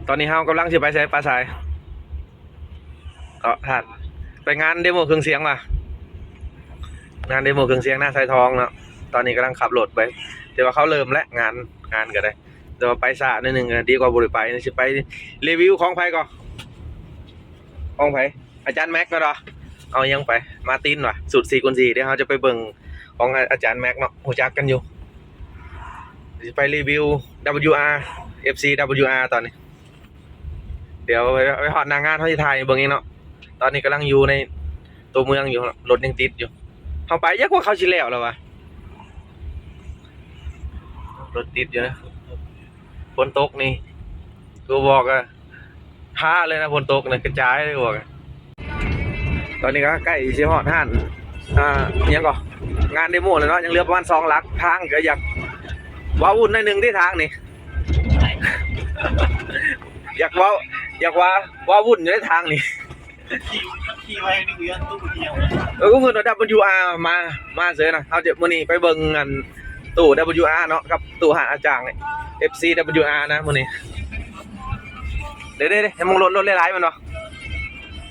ຕອນນີ້ເຮົາກຳລັງຊິໄປໃສ? ປ່າຊາຍ ເກາະທາດ ໄປງານເດໂມເຄື່ອງສຽງວ່າ ງານເດໂມເຄື່ອງສຽງນາຊາຍທອງເນາະ. ຕອນນີ້ກຳລັງຂັບລົດໄປ ແຕ່ວ່າເຂົາເລີ່ມແລ້ວ ງານ ງານກໍໄດ້ ແຕ່ວ່າໄປຊ້າໜ້ອຍໜຶ່ງ ກໍດີກວ່າບໍ່ໄດ້ໄປ. ຊິໄປຣີວິວຂອງໃຜກໍ? ຂອງໃຜ? ອາຈານແມັກແມ່ນບໍ່? ເອົາຫຍັງໄປ? ມາຕິນຫວາ? ຊຸດສີ່ຄູນສີ່. ດຽວເຮົາຈະໄປເບິ່ງຂອງອາ ອາຈານແມັກເນາະ ຮູ້ຈັກກັນຢູ່. ຊິໄປຣີວິວ WR FC WR ຕອນນີ້ ດຽວໄປ ໄປຮອດໜ້າງານ ເຮົາຊິຖ່າຍໃຫ້ເບິ່ງອີກເນາະ. ຕອນນີ້ກຳລັງຢູ່ໃນຕົວເມືອງຢູ່ ລົດຍັງຕິດຢູ່. ເຮົາໄປຈັກວ່າເຂົາຊິແລ້ວແລ້ວຫວາ? ລົດຕິດຢູ່ນະ ຝົນຕົກນີ້ ຄືບອກອະ ທ້າເລີຍນະ ຝົນຕົກນະ ກະຈາຍເລີຍບອກ. ຕອນນີ້ກໍໃກ້ຊິຮອດຮ້ານ ອ່າ ຫຍັງກໍ ງານເດໂມແລ້ວເນາະ ຍັງເຫຼືອປະມານສອງຫຼັກ. ທາງກໍຢາກວ້າວຸ້ນໜ້ອຍໜຶ່ງຕິ ທາງນີ້ ຢາກເວົ້າ ຢາກວ່າວ້າວຸ້ນຢູ່ໃນທາງນີ້. ຂີ່ ຂີ່ໄວນີ້ຄືອັນຕູ້ດຽວ. ເອີ ກໍຄືວ່າ WR ມາ ມາເສີຍນະ. ເຮົາຈະ ມື້ນີ້ໄປເບິ່ງອັນຕູ້ WR ເນາະ ກັບຕູ້ຮ້ານອາຈານ FC WR ນະມື້ນີ້. ເດ້ໆໆ ໃຫ້ມອງລົດ ລົດຫຼາຍໆ ແມ່ນບໍ່?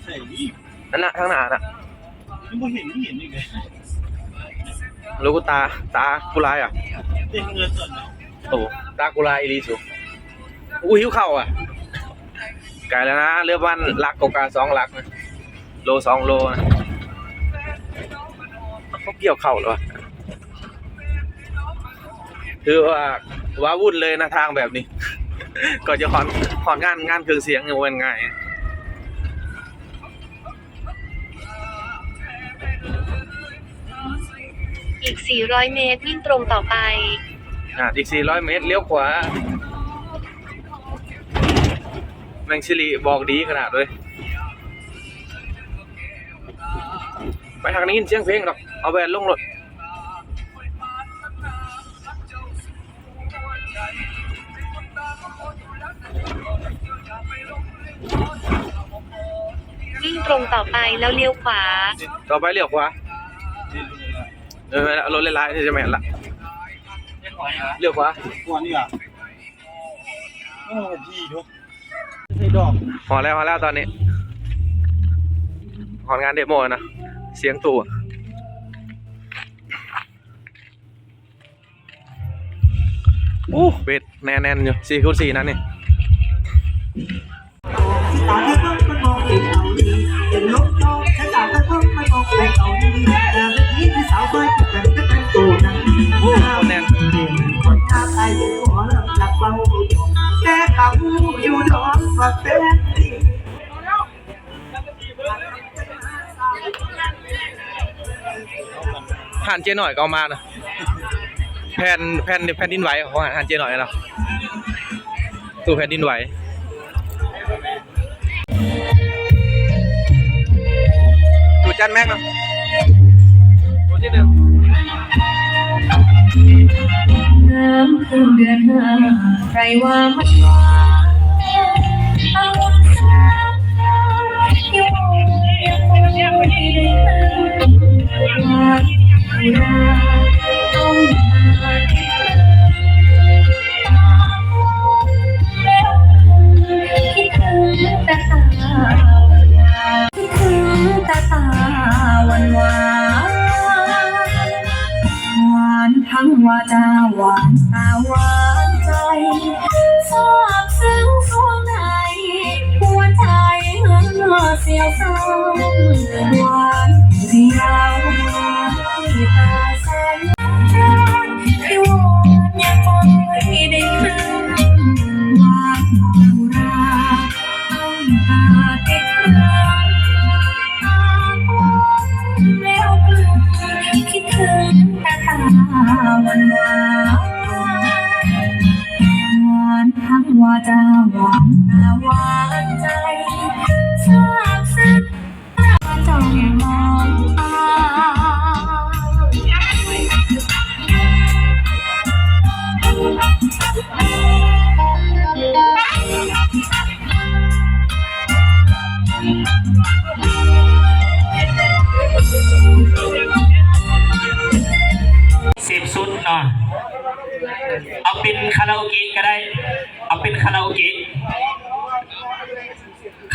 ໃສ່ນີ້ ນັ້ນນະ ທາງໜ້ານະ ຍັງບໍ່ເຫັນ ບໍ່ເຫັນອີກເລີຍ. ໂລກູຕາ ຕາກູລາຍອະ ເຕັມເງິນສ່ວນນະ. ໂອ້ ຕາກູລາອີ່ຫຼີສູ. ອູ້ ຫິວເຂົ້າອະ. ໄກແລ້ວນະ ເຫຼືອປະມານຫຼັກກວ່າ ສອງຫຼັກນະ ໂລສອງໂລນະ. ເຂົາກ່ຽວເຂົ້າແລ້ວຫວາ? ຖືວ່າວ້າວຸ້ນເລີຍນະ ທາງແບບນີ້ ກໍຈະຮອດ ຮອດງານ ງານເຄື່ອງສຽງ ບໍ່ແມ່ນງ່າຍ. ອີກສີ່ຮ້ອຍເມດ ວິ່ງຕົງຕໍ່ໄປ. ອ່າ ອີກສີ່ຮ້ອຍເມດ ລ້ຽວຂວາ. ແມ່ງຊິລິບອກດີຂະໜາດເລີຍ. ໄປຫາກໄດ້ຍິນສຽງເພງດອກ ເອົາແວ່ນລົງໂລດ. ວິ່ງຕົງຕໍ່ໄປແລ້ວລ້ຽວຂວາ. ຕໍ່ໄປລ້ຽວຂວາ. ເອີ ລົດຫຼາຍໆ ນີ້ຈະແມ່ນລະ. ລ້ຽວຂວາ. ຂວານີ້ອະ. ໂອ້ ດີເນາະ. ຮອດແລ້ວ ຮອດແລ້ວຕອນນີ້ ຮອດງານເດໂມແລ້ວນະ. ສຽງຕູ້ ໂອ້ ເບດແໜ້ນໆ ຢູ່ ສີ່ຄູນສີ່ນັ້ນນີ້. ຮ້ານເຈ້ນ້ອຍກໍເອົາມານະ ແຜ່ນ ແຜ່ນ ແຜ່ນດິນໄຫວ ຂອງຮ້ານເຈ້ນ້ອຍເນາະ ຕູ້ແຜ່ນດິນໄຫວ. ຕູ້ຈານແມັກເນາະ ໂຕທີໜຶ່ງ. ສິບຊຸດເນາະ ເອົາເປັນຄາຣາໂອເກະກໍໄດ້ ເອົາເປັນຄາຣາໂອເກະ.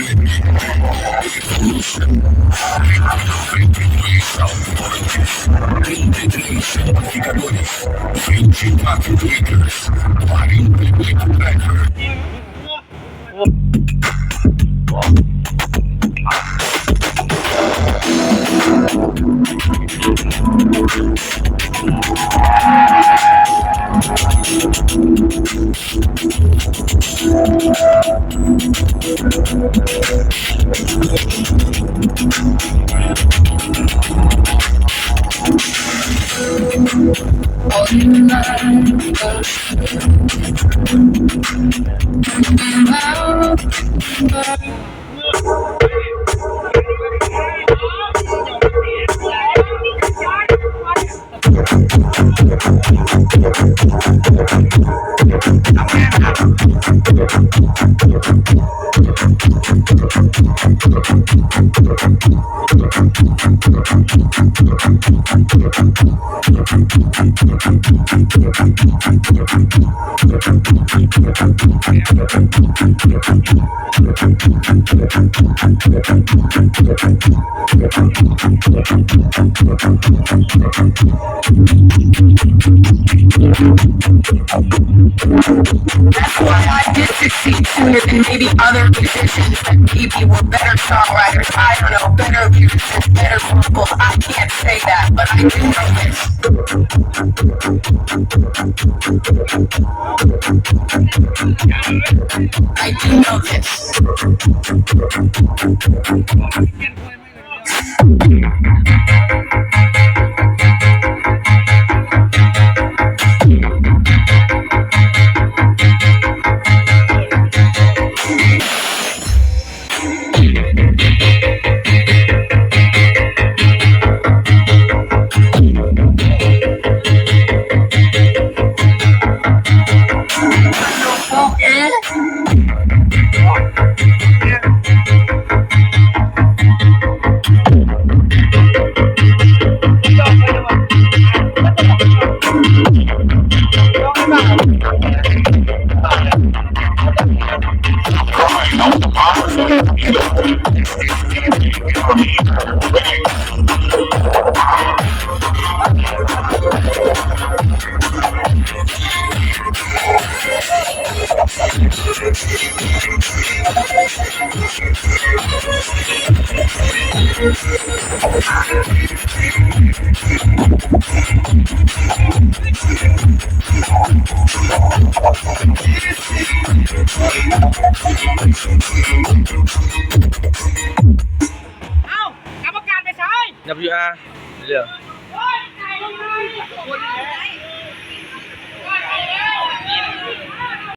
Solution. Twenty-three amplificadores, vinte y cuatro tweeters, cuarenta y nueve backers. That's why I did succeed sooner than maybe other musicians and maybe were better songwriters, I don't know, better lyricists, better vocals. I can't say that, but I do know this. I do know this.ເອົ້າ ກຳມະການໄປໃສ? ດັບເບິນຢູອາ ເລື່ອງ ກ